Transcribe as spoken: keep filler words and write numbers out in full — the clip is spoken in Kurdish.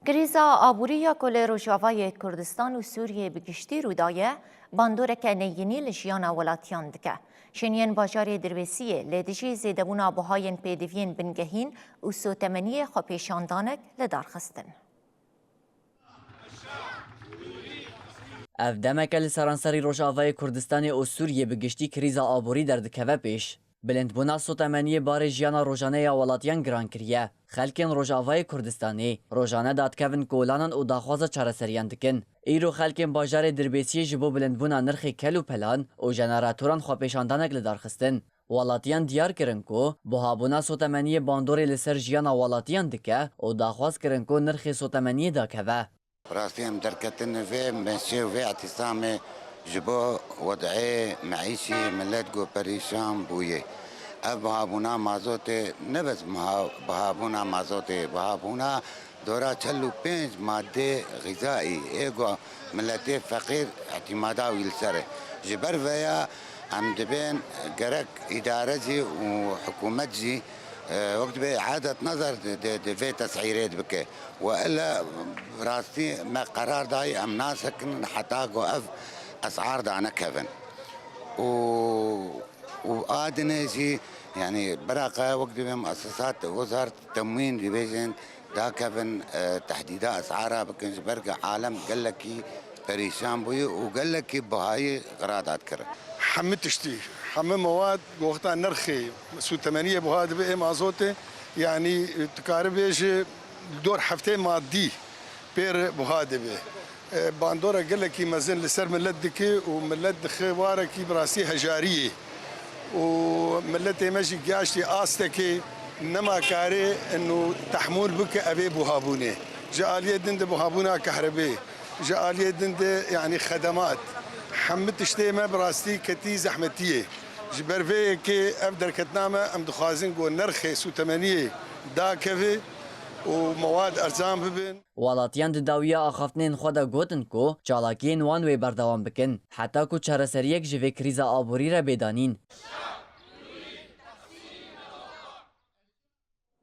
Krîza aborî ya ku li Rojavayê Kurdistan û Sûriyê bi giştî rû daye, bandoreke neyînî li jiyana welatiyan dike. Şêniyên bajarê Dirbêsiyê li dijî zêdebûna buhayên pêdiviyên bingehîn û sotemeniyê xwepêşandanek li dar xistin. Ev demeke li seranserî Rojavayê Kurdistanê û Sûriyê bi giştî krîza aborî derdikeve pêş. Bilindbûna sotemeniyê barê jiyana rojane ya welatiyan giran kiriye. Xelkên Rojavayê Kurdistanê rojane dadikevin kolanan û daxwaza çareseriyan dikin. Îro xelkên bajarê Dirbêsiyê ji bo bilindbûna nirxê kel û pelan û jeneratoran xwepêşandanek li dar xistin. Welatiyan diyar kirin ku buhabûna sotemeniyê bandorê li ser jiyana welatiyan dike û daxwaz kirin ku nirxê sotemeniyê dakeve. Bi rastî em derketin vê meşê û vê îtîsamê ji bo wed'ê meîşî milet ku perîşan bûye. Ev bihabûna mazotê ne bes miha-, bihabûna mazotê, bihabûna dora çel û pênc madê xîzaî ê ku miletê feqîr îtîmada wî li ser e. Ji ber vêya em dibên gerek îdare jî û hikûmet jî, e, wek dibê îadet nezar di, di, di vê tesîrê bike. Wele rastî me qerar dayî em nasekin heta ku ev esar danekevin. Û, û a dinê jî, yanî, biraqa wek dibê muessesat wezart temwîn dibêjin, dakevin, e, tehdîda esara bikin, ji ber ku alem gelekî perîşan bûye û gelekî bihayî qira dadkirin. Hemî tiştî, hemî mewad goxta nirxê sûtemeniyê buha dibe ê mazotê, yanî, e, tu kari bêje dor heftê madî pê re buha dibe. E, bandora gelekî mezin li ser milet dike û milet dixe warekî bi rastî hejariyê. Û miletê me jî giyaştî astekê nema karê ino tehmûl bike evê buhabûnê. Ji aliyê din de buhabûna kahrebê, ji aliyê din de, yanî, xedemat. Hemî tiştê me bi rastî ketî zehmetiyê. Ji ber vê yekê ev derketina me em dixwazin ku nirxê sûtemeniyê dakeve û mewad erzan bibin. Welatiyan di dawiya axaftinên xwe de gotin ku çalakiyên wan wê berdewam bikin, heta ku çareseriyek ji vê krîza aborî re bê danîn.